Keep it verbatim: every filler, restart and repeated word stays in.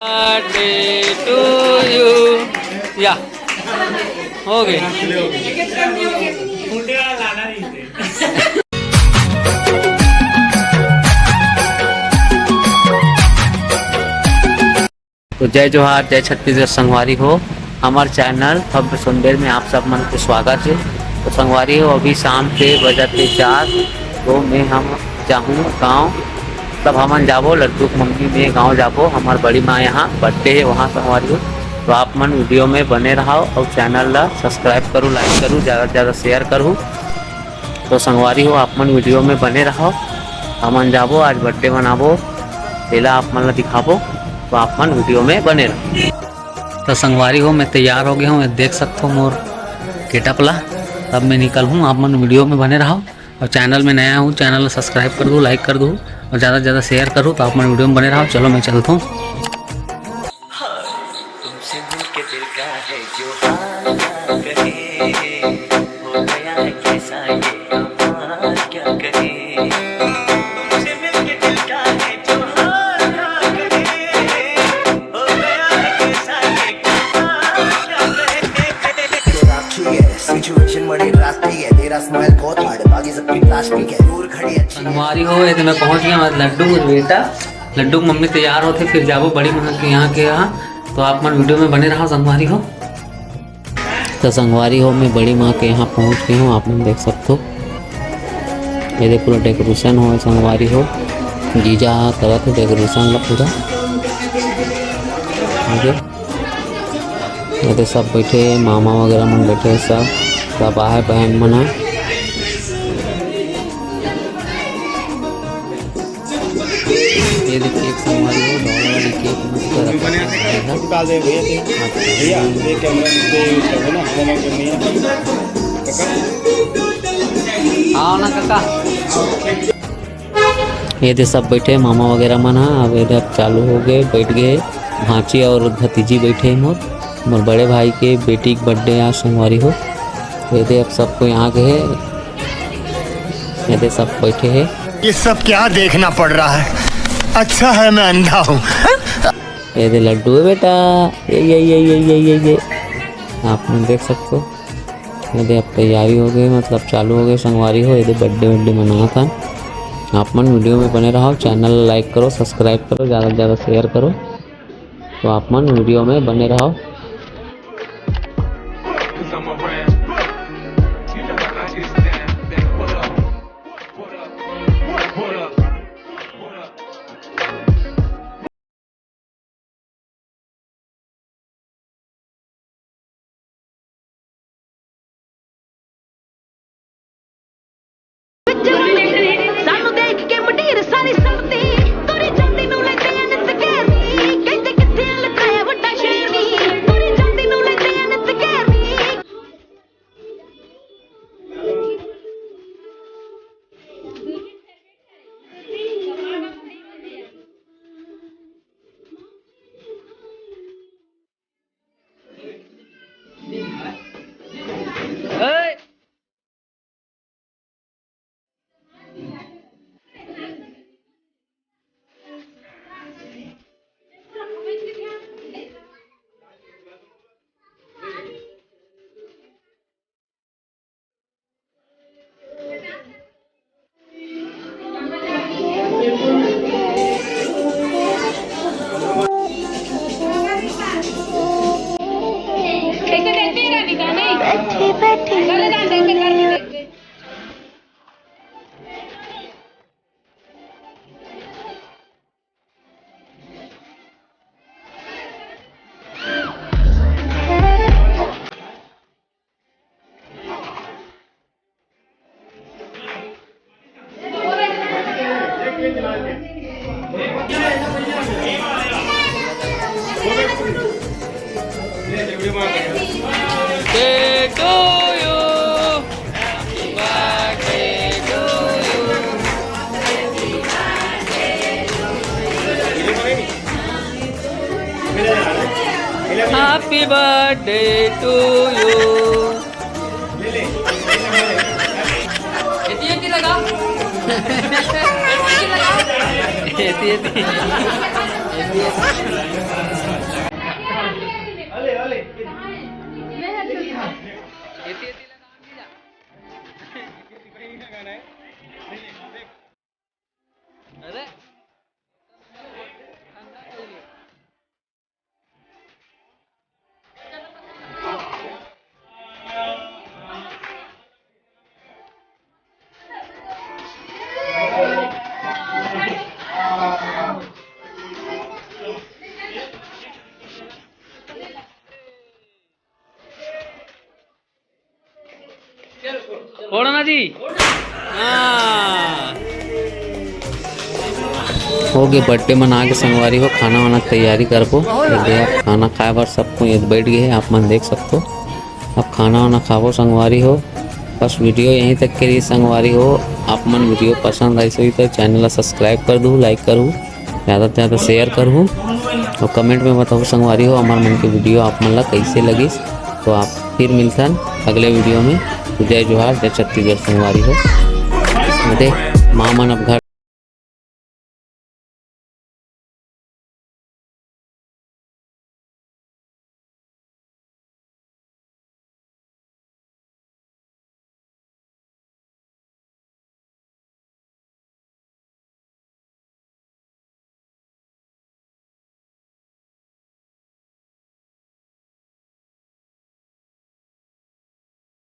Birthday to you. या, हो गए। तो जय जोहार, जय छत्तीसगढ़ संगवारी हो। हमार चैनल भव्य सुंदर में आप सब मन के स्वागत है। तो संगवारी हो, अभी शाम के बजत हे चार, तो मैं हम जाहूँ गाँव। तब हमन जाबो, लड्डू के मम्मी में गाँव जाबो, हमार बड़ी माँ यहाँ बर्थडे है वहाँ संगवारी हो। तो आप मन वीडियो में बने रहो और चैनल ला सब्सक्राइब करू, लाइक करू, ज़्यादा से ज़्यादा शेयर करू। तो संगवारी हो, आप मन वीडियो में बने रहो, हमन जाबो आज बर्थडे मनाबो, तेला आप मन ला दिखाबो, तो आप मन वीडियो में बने रहो। तो संगवारी हो, मैं तैयार हो गया हूँ, देख सकते हो मोर गेटअप ला। अब मैं निकल हूँ, आप मन वीडियो में बने रहो। और चैनल में नया हूँ, चैनल ला सब्सक्राइब कर दो, लाइक कर दो और ज़्यादा से ज़्यादा शेयर करो, तो आप मन वीडियो में बने रहो। चलो मैं चलता हूँ। तुमसे मिलके दिल का है जो हाल क्या कहे, हो गया है कैसा ये कमाल क्या कहे। तुमसे मिलके दिल का है जो हाल क्या कहे, हो गया है कैसा ये कमाल क्या कहे। राखी है सिचुएशन बड़ी राती है, तेरा स्माइल बहुत हार्ड है, बाकी सबकी प्लास्टिक है, दूर खड़ी अच्छी। संगवारी हो, ये तो मैं पहुंच गया, मतलब लड्डू के बेटा, लड्डू के मम्मी तैयार होते, फिर जाबो बड़ी माँ के यहाँ के यहाँ। तो आप मन वीडियो में बने रहो संगवारी हो। तो संगवारी हो, मैं बड़ी माँ के यहाँ पहुँच गई हूँ, आप मन देख सकते हो। ये देखो, पूरा डेकोरेशन हो संगवारी हो, जीजा करत हे डेकोरेशन ला पूरा। ठीक है, ये तो सब बैठे हे, मामा वगैरह मन बैठे हे, सब सब आहे बहन मन ह। ये देखिए, एक संगवारी हो, डॉल वाली केक मस्त रखा है। डाल दे भैया, भैया, ये कैमरा पे यूज़ कर दो ना, हमारा कैमरा नहीं है। काका। आओ ना काका। ये दे सब बैठे, मामा वगैरह मन ह। अब ये दे अब चालू हो गए, बैठ गए। भांची और भतीजी बैठे हे मोर, मोर बड़े भाई के बेटी के बर्थडे आज संगवारी हो। ये दे अब सब कोई आ गए हे। ये दे सब बैठे हे। ये सब क्या देखना पड़ रहा है? अच्छा है मैं अंधा हूँ। ये दे लड्डू है बेटा, ये, ये, ये। आप मन देख सकते हो, ये दे अब तैयारी हो गई, मतलब चालू हो गई संगवारी हो। ये दे बर्थडे वड्डे मनात हन। आप मन वीडियो में बने रहो, चैनल लाइक करो, सब्सक्राइब करो, ज़्यादा से ज़्यादा शेयर करो। तो आप मन वीडियो में बने रहो। Happy birthday to you। एती, एती लगा। एती, एती। फोड़ो ना जी। हाँ। हो गे बर्थडे मना के संगवारी हो, खाना वाना के तैयारी करबो। ये दे, खाना खाए बर सबको ये बैठ गए हे, आप मन देख सकते हो। अब खाना वाना खाबो संगवारी हो। बस वीडियो यहीं तक के रही संगवारी हो। आप मन वीडियो पसंद आई सही तो चैनल ला सब्सक्राइब कर दू, लाइक करू, ज़्यादा से ज़्यादा शेयर करहू और कमेंट में बताओ संगवारी हो, हमार मन के वीडियो आप मन ला कैसे लगिस। तो आप फिर मिलथन अगले वीडियो में। तो जय जोहार, जय छत्तीसगढ़ संगवारी हो। दे, माँ मन अब घर